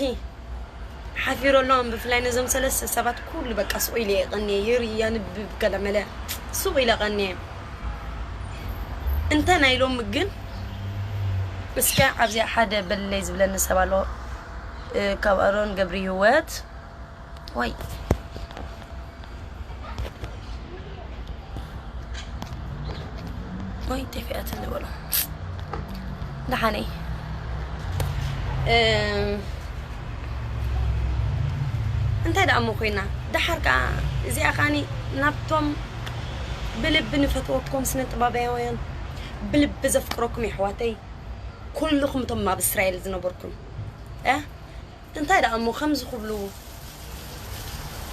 ሓፊሩ ኣሎ። ብፍላይ ነዞም ሰለስተ ሰባት ኩሉ በቃ ሱቕ ኢለ እየ ቀንየ፣ ይርኢ፣ የንብብ፣ ገለመለ ሱቕ ኢለ ቀንየ። እንተ ናይ ሎሚ ግን እስከ ኣብዚኣ ሓደ በለለይ ዝብለኒ ሰብ ኣሎ፣ እ፣ ካብ ኣሮን ገብሪ ህይወት ወይ ወይ፣ ጠፊኣትኒ በሎ። ደሓነይ። እም፣ እንታይ ደኣ እሞ ኮይና? ደሓር ከኣ እዚኣ ከኣኒ ናብቶም ብልቢ ንፈትወኩም ስነ ጥበባውያን፣ ብልቢ ዘፍቅረኩም የሕዋተይ፣ ኩልኹም እቶም ኣብ እስራኤል ዝነበርኩም፣ እ? እንታይ ደኣ እሞ ከምዚ ክብሉ?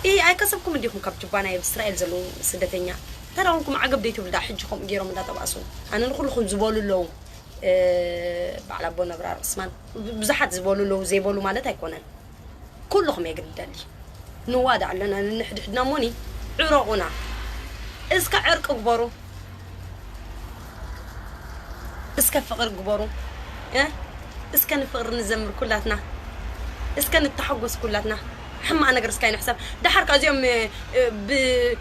ኢ፣ ኣይከሰብኩም እንዲኹም ካብ ጅባና ኣብ እስራኤል ዘለዉ ስደተኛ? እንታይ ደኣ ኮንኩም ዓገብ ደይ ትብሉ ደኣ ሕጂ ከምኡ ገይሮም እንዳተባእሱ? ኣነ ንኹልኹም ዝበሉ ኣለዉ፣ እ፣ በዓል ኣቦ ነብራር ዑስማን፣ ብ-፣ ብዙሓት ዝበሉ ኣለዉ፣ ዘይበሉ ማለት ኣይኮነን። ኩልኹም እየ ግን ደሊ። ንዋዳእ ኣለና፣ ንንሕድሕድና እሞኒ ዕረቑና። እስከ ዕርቂ ግበሩ። እስከ ፍቕሪ ግበሩ፣ እ? እስከ ንፍቕሪ ንዘምር ኩላትና፣ እስከ ንተሓጎስ ኩላትና። ሕማቕ ነገር እስከ ኣይንሕሰብ። ደሓር ካብ እዚኦም፣ እ፣ እ፣ ብ-፣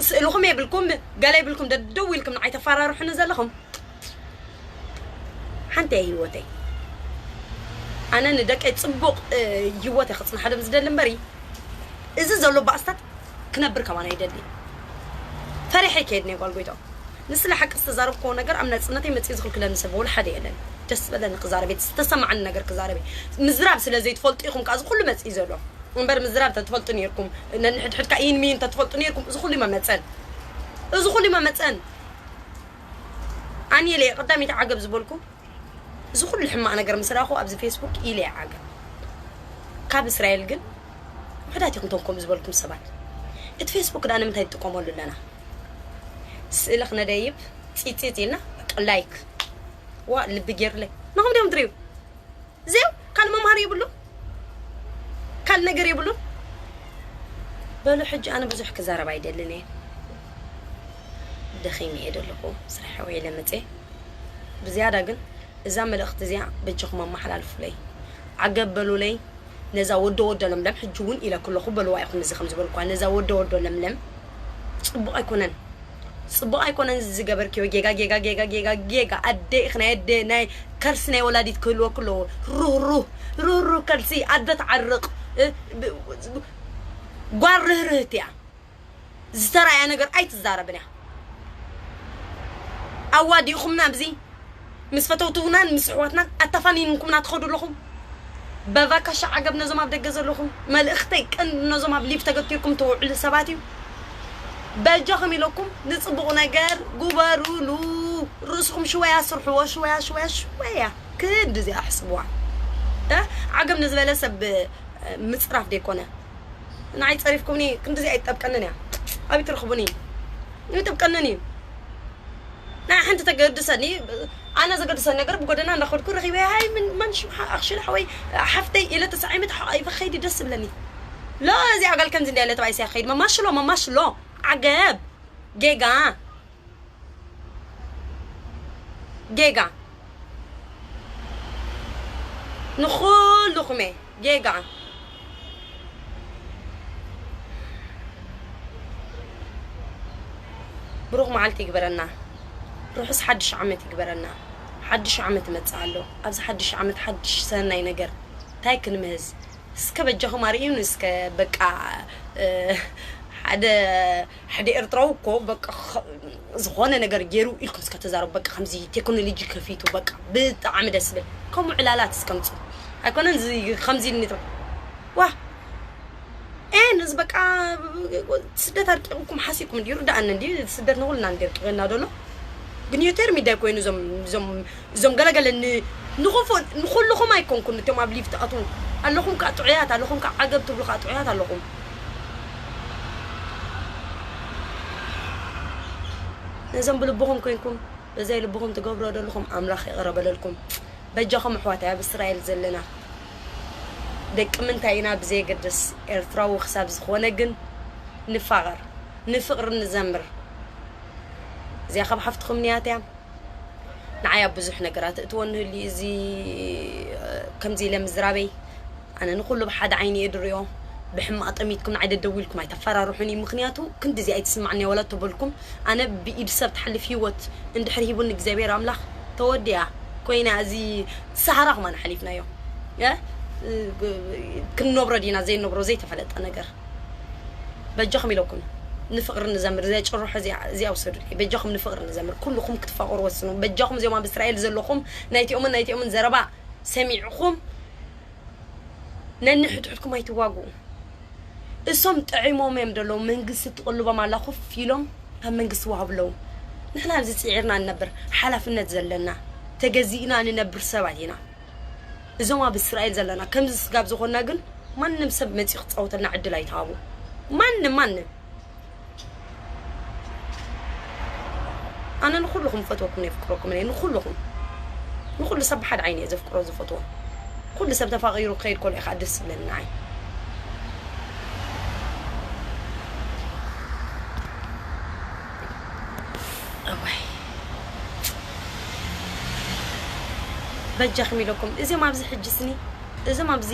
ስእልኹም የብልኩም፣ ገለ የብልኩም፣ ደ-፣ ደው ኢልኩም ንዓይ ተፈራርሑኒ ዘለኹም። ሓንቲ እየ ህይወተይ። ኣነ ንደቀይ ጽቡቕ፣ እ፣ ህይወት እየ ክጽንሓሎም ዝደሊ እምበሪ፣ እዚ ዘሎ ባእስታት ክነብር ከማና ይደሊ። ፈሪሐ ይከየድ ናይ ጓል ጎይታ። ንስለ ሓቂ ዝተዛረብክዎ ነገር ኣብ ናጽነተይ መጽኢ ዝኽልክለኒ ሰብ ወላ ሓደ የለን። ደስ ዝበለኒ ክዛረብ እየ፣ ዝተሰማዓኒ ነገር ክዛረብ እየ። ምዝራብ ስለ ዘይትፈልጡ ኢኹም ከኣ እዚ ኩሉ መጽኢ ዘሎ። እምበር ምዝራብ ተትፈልጡ ነይርኩም፣ ነንሕድሕድካ ኢን ሚን ተትፈልጡ ነይርኩም፣ እዚ ኩሉ ይመመጸን። እዚ ኩሉ ይመመጸን። ኣነ ኢለ እየ ቀዳሚት ዓገብ ዝበልኩ። እዚ ኩሉ ሕማቕ ነገር ምስ ረኣኹ ኣብዚ ፌስቡክ ኢለ እየ ዓገብ። ካብ እስራኤል ግን ውሑዳት ኢኹም እቶም ከምኡ ዝበልኩም ሰባት። እቲ ፌስቡክ ደኣ ንምንታይ ንጥቀመሉ ኣለና? ስእሊ ክነደይብ ጺጺጽ ኢልና በቃ ላይክ። ዋ ልቢ ጌርለይ ንኹም ዲዮም ትርእዩ። ዜው ካል መምሃሪ የብሉ፣ ካል ነገር የብሉ። በሉ ሕጂ ኣነ ብዙሕ ክዛረብ ኣይደልን እየ። ደኺም እየ ዘለኹ፣ ስራሕ ውዒለ መፅየ። ብዝያዳ ግን እዛ መልእኽቲ እዚኣ በጃኹም ኣመሓላልፉለይ፣ ዓገብ በሉለይ። ነዛ ወዶ ወዶ ለምለም ሕጂ እውን ኢለ ክለኹ በልዋ ኢኹም። እዚ ከም ዝበልኳ ነዛ ወዶ ወዶ ለምለም ፅቡቕ ኣይኮነን፣ ፅቡቕ ኣይኮነን እዚ ዝገበርክዮ። ጌጋ ጌጋ ጌጋ ጌጋ ጌጋ ኣደ ኢኽ ናይ ኣደ ናይ ከርሲ ናይ ወላዲት ክህልወ ክለዎ ሩህ ሩህ ሩህ ሩህ ከርሲ ኣደ ትዓርቕ እ፣ ብ- ብ- ጓል ርህርህት እያ። ዝተራያ ነገር ኣይትዛረብን እያ። ኣዋዲእኹምና ኣብዚ ምስ ፈተውትውናን ምስ ኣሕዋትናን ኣተፋኒንኩምና ትኸዱ ኣለኹም። በቫካሻ ዓገብ ነዞም ኣብ ደገ ዘለኹም መልእኽተይ ቀንዲ ነዞም ኣብ ሊቭ ተገቲርኩም ትውዕሉ ሰባት እዩ። በጃኹም ኢለኩም ንጽቡቕ ነገር ጉበሩሉ። ርእስኹም ሽወያ ስርሕዎ፣ ሽወያ ሽወያ ሽወያ ክንዲ እዚኣ ኣሕስብዋ። እ? ዓገብ ንዝበለ ሰብ ምጽራፍ ደይኮነ። ንዓይ ጸሪፍኩምኒ ክንድዚ ኣይትጠብቀንን እያ። ኣበይ ትረኽቡኒ? ይጠብቀንን እዩ። ናይ ሓንቲ ተገድሰኒ ኣነ ዘገድሰኒ ነገር ብጎደና እንዳኸድኩ ረኺበ ሃይ ምን መን ሽምሓ ኣኽሽን ሓወይ ሓፍተይ ኢለ ተሳዒመት ሓይፈ ኸይዲ ደስ ብለኒ። ሎ እዚ ኣጋል ከምዚ እንዳ ኢለ ተባይሰ ኸይድ መማሽሎ መማሽሎ ዓገብ ጌጋ ጌጋ ንኹልኹም እየ ጌጋ። ብሩኽ መዓልቲ ይግበረና። ርሑስ ሓድሽ ዓመት ይግበረና። ሓድሽ ዓመት ይመጽእ ኣሎ። ኣብዚ ሓድሽ ዓመት ሓድሽ ሰናይ ነገር እንታይ ክንምህዝ? እስከ በጃኹም ኣርእዩኒ እስከ በቃ፣ እ፣ ሓደ፣ ሓደ ኤርትራዊ እኮ በቃ ኸ-፣ ዝኾነ ነገር ገይሩ ኢልኩም እስከ ተዛረቡ። በቃ ከምዚ ቴክኖሎጂ ከፊቱ በቃ ብጣዕሚ ደስ ዝብል። ከምኡ ዕላላት እስከ ምጹ። ኣይኮነን እዚ ከምዚ ንትሮ-፣ ዋ። ኤን እዚ በቃ ስደት ኣርቂቕኩም ሓሲብኩም እንዲ ይርዳእኒ እንዲ ስደት ንኹልና እንዲ ኣርቂቕና ደሎ። ግን ዮቴር ሚዳይ ኮይኑ እዞም፣ እዞም፣ እዞም ገለገለ ን-፣ ንኹፉ-፣ ንኹልኹም ኣይኮንኩን እቶም ኣብ ሊፍት ኣትዉ ኣለኹም ከዓ ጥዑያት ኣለኹም ከዓ ዓገብ ትብሉ ከዓ ጥዑያት ኣለኹም። ነዞም ብልብኹም ኮይንኩም በዘይ ልብኹም ትገብሮ ዘለኹም ኣምላኽ ይቕረ በለልኩም። በጃኹም ኣሕዋተይ ኣብ እስራኤል ዘለና ደቂ ምንታይ ኢና ብዘየገድስ ኤርትራዊ ክሳብ ዝኾነ ግን ንፋቐር፣ ንፍቕሪ ንዘምር። እዚኣ ካብ ሓፍትኹም ንያት እያ። ንዓይ ኣብ ብዙሕ ነገራት እትወ ንህሊ እዚ ከምዚ ኢለ ምዝራበይ ኣነ ንኹሉ ብሓደ ዓይኒ እየ ድሪኦ። ብሕማቕ ጠሚትኩም ንዓይ ደደዊልኩም ኣይተፈራርሑኒ። ምኽንያቱ ክንድዚ ኣይትስማዕኒ ወላ ተበልኩም ኣነ ብኢድ ሰብ ትሓልፍ ህይወት እንድሕር ሂቡኒ እግዚኣብሔር ኣምላኽ ተወዲኣ ኮይና እዚ ሰሃራ ከማን ሓሊፍናዮ። እ? ክንነብሮ ዲና ዘይነብሮ ዘይተፈለጠ ነገር። በጃኹም ኢለኩም ንፍቕሪ ንዘምር። እዚኣ ጭርሖ እዚኣ፣ እዚኣ ውሰዱለይ። በጃኹም ንፍቕሪ ንዘምር። ኩልኹም ክትፋቐሩ ወስኑ። በጃኹም እዚኦም ኣብ እስራኤል ዘለኹም ናይቲኦምን ናይቲኦምን ዘረባ ሰሚዕኹም ነንሕድሕድኩም ኣይትዋግኡ። እሶም ጠዒሞም እዮም ዘለዉ። መንግስቲ ትቕልቦም ኣላ ኮፍ ኢሎም ኣብ መንግስቲ ወሃብለዉ። ንሕና ኣብዚ ጽዒርና ንነብር ሓላፍነት ዘለና ተገዚእና ንነብር ሰባት ኢና። እዞም ኣብ እስራኤል ዘለና ከምዚ ስጋብ ዝኾንና ግን ማንም ሰብ መጺኡ ክጻወተልና ዕድል ኣይትሃቡ። ማንም ማንም ኣነ ንኹልኹም ፈትወኩም የፍቅረኩም እየ ንኹልኹም ንኹሉ ሰብ ብሓደ ዓይኒ እየ ዘፍቅሮ ዝፈትዎ። ኩሉ ሰብ ተፋቒሩ ክኸይድ ከሎ እዩ ከዓ ደስ ዝብለኒ ንዓይ። እዋይ በጃኹም ኢለኩም እዚኦም ኣብዚ ሕጂ ስኒ እዞም ኣብዚ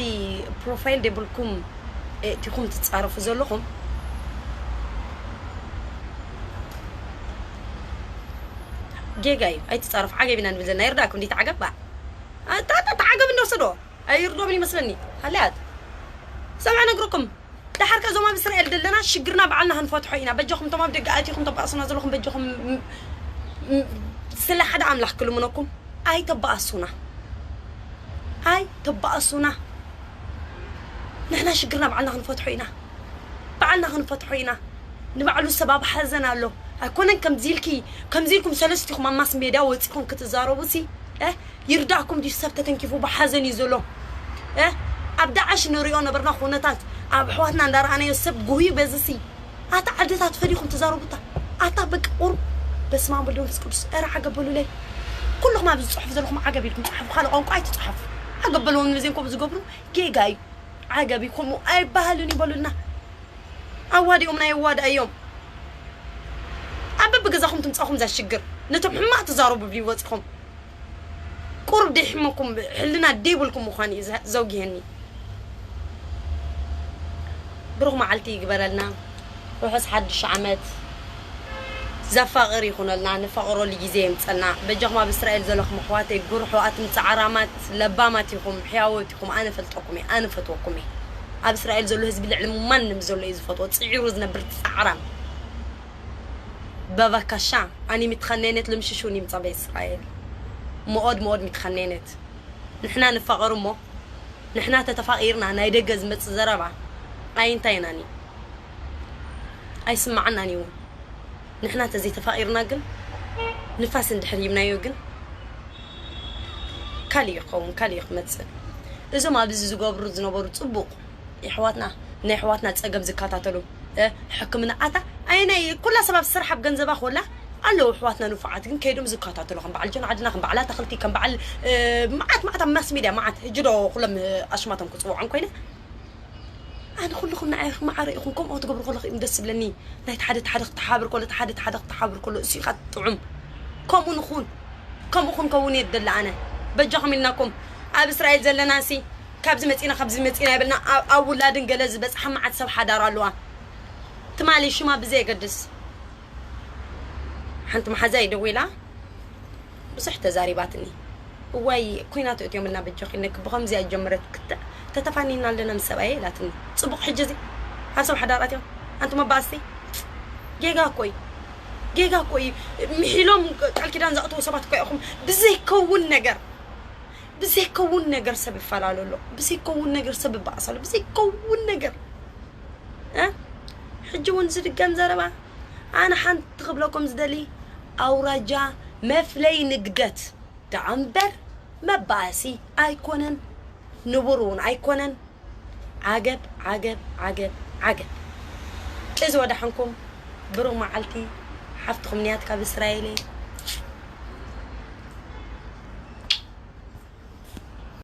ፕሮፋይል ደብልኩም እቲኹም ትጻረፉ ዘለኹም ጌጋ እዩ። ኣይትጻረፉ ዓገብ ኢና ንብል ዘለና ይርዳእኩም እንዲ ተዓገብ ባዕ ኣታ ኣታ ተዓገብ እንደወሰዶ ኣይርዶምን ይመስለኒ። ሃልያት ሰብዓ ነግርኩም ደሓር ከዞም ኣብ እስራኤል ዘለና ሽግርና በዓልና ክንፈትሖ ኢና። በጃኹም እቶም ኣብ ደገ ኣቲኹም ተባእሱና ዘለኹም በጃኹም ም- ም- ስለ ሓደ ኣምላኽ ክልምነኩም ኣይተባእሱና ኣይተባእሱና። ንሕና ሽግርና በዓልና ክንፈትሖ ኢና። በዓልና ክንፈትሖ ኢና። ንባዕሉ ሰብ ኣብ ሓዘን ኣሎ ኣይኮነን ከምዚ ኢልኪ ከምዚ ኢልኩም ሰለስቲኹም ኣብ ማስ ሜድያ ወፂኹም ክትዛረቡ ሲ እ ይርዳእኩም ድዩ ሰብ ተተንኪፉ ብሓዘን እዩ ዘሎ እ ኣብ ዳዕሽ ንሪኦ ነበርና ኩነታት ኣብ ኣሕዋትና እንዳረኣናዮ ሰብ ጉህዩ በዚ ሲ ኣታ ዓድታት ፈሊኹም ትዛረቡታ ኣታ በቂ ቁሩብ በስመ ኣብ ወልድ መንፈስ ቅዱስ ኧረ ዓገብ በሉለይ ኩልኹም ኣብዚ ዝፅሕፉ ዘለኹም ዓገብ ኢልኩም ፀሓፉ፣ ካልእ ቋንቋ ኣይትፅሓፉ። ዓገብ በልዎም፣ ነዚኦም ከምኡ ዝገብሩ ጌጋ እዩ። ዓገብ እዩ፣ ከምኡ ኣይበሃልን ይበሉልና። ኣዋዲኦም ናይ ኣዋዳእዮም። ኣብ በብገዛኹም ትምፃኹም እዛ ሽግር፣ ነቶም ሕማቕ ትዛረቡ ብሊ ወፂኹም። ቁሩብ ደይሕመኩም፣ ሕልና ደይብልኩም ምዃን እዩ ዘ- ዘውግየኒ። ብሩኽ መዓልቲ ይግበረልና። ርሑስ ሓድሽ ዓመት። ዘፋቕር ይኹነልና፣ ንፋቕረሉ ግዜ የምፀልና። በጃኹም ኣብ እስራኤል ዘለኹም ኣሕዋተይ፣ ጉርሑ፣ ኣትም ፃዕራማት፣ ለባማት ኢኹም፣ ሕያዎት ኢኹም። ኣነ ፈልጠኩም እየ፣ ኣነ ፈትወኩም እየ። ኣብ እስራኤል ዘሎ ህዝቢ ልዕሊ ማንም ዘሎ እዩ ዝፈትዎ፣ ፅዒሩ ዝነብር ፃዕራም። በባካሻ፣ ኣኒ ምትኸነነት ልምሽሹን ይምፃ በእስራኤል። መኦድ መኦድ ምትኸነነት። ንሕና ንፋቐር እሞ፣ ንሕና ተተፋቒርና ናይ ደገ ዝመፅእ ዘረባ ኣይንታይናን እዩ። ኣይስማዓናን እዩ እውን። ንሕና ተዘይተፋቒርና ግን፣ ንፋስ እንድሕር ሂብናዮ ግን፣ ካልእ ይኸውን፣ ካልእ እዩ ክመፅእ። እዞም ኣብዚ ዝገብሩ ዝነበሩ ፅቡቕ የሕዋትና፣ ናይ ኣሕዋትና ፀገም ዝከታተሉ፣ እ፣ ሕክምና ኣታ፣ ኣይ ናይ ኩላ ሰብ ኣብ ስራሕ ኣብ ገንዘባ ኮላ ኣለዉ ኣሕዋትና ንፉዓት፣ ግን ከይዶም ዝከታተሉ ከም በዓል ጆን ዓድና፣ ከም በዓል ኣታኽልቲ፣ ከም በዓል፣ እ፣ መዓት መዓት ኣብ ማስ ሚድያ መዓት፣ ሕጂ ዶ ኩሎም፣ እ፣ ኣሽማቶም ክፅውዖም ኮይነ። ኣነ ኩልኹም ንዓይ ማዕረ ኢኹም፣ ከምኡ ክትገብሩ ከለኹ እዮም ደስ ዝብለኒ። ናይ ሓደ ሓደ ክትሓብር ከሎ፣ ሓደ ሓደ ክትሓብር ከሎ እሱ ኢኻ ጥዑም። ከምኡ ንኹን፣ ከምኡ ክንከውን እየ ደለ ኣነ። በጃኹም ኢልናኩም ኣብ እስራኤል ዘለና ሲ፣ ካብዚ መፂና፣ ካብዚ መፂና ይብልና፣ ኣብ፣ ኣብ ውላድን ገለ ዝበፅሓ መዓት ሰብ ሓዳር ኣለዋ። ትማሊ ሽማ ብዘየገድስ ሓንቲ መሓዛይ ደዊላ ብዙሕ ተዛሪባትኒ። እዋይ፣ ኩናት እትዮም እና በጃኺ ነክ ብኸምዚኣ ጀመረት ክተ-፣ ተተፋኒና ኣለና ምስ ሰብኣየ ኢላትኒ። ፅቡቕ፣ ሕጂ እዚ ኣብ ሰብ ሓዳራት እዮም። ኣንቱም ኣባኣስቲ፣ ጌጋ እኮ እዩ። ጌጋ እኮ እዩ። ምሒሎም ቃል ኪዳን ዝኣተዉ ሰባት እኮ ኢኹም። ብዘይከውን ነገር፣ ብዘይከውን ነገር ሰብ ይፈላለ ኣሎ። ብዘይከውን ነገር ሰብ ይበኣስ ኣሎ። ብዘይከውን ነገር፣ እ? ሕጂ እውን ዝድገም ዘረባ። ኣነ ሓንቲ ክብለኩም ዝደሊ፣ ኣውራጃ መፍለይ ንግደት ደኣ እምበር መባኣሲ ኣይኮነን፣ ንቡር እውን ኣይኮነን። ዓገብ፣ ዓገብ፣ ዓገብ፣ ዓገብ። እዚ ወዳሕንኩም፣ ብሩኽ መዓልቲ። ሓፍትኹም ንያት ካብ እስራኤል እየ።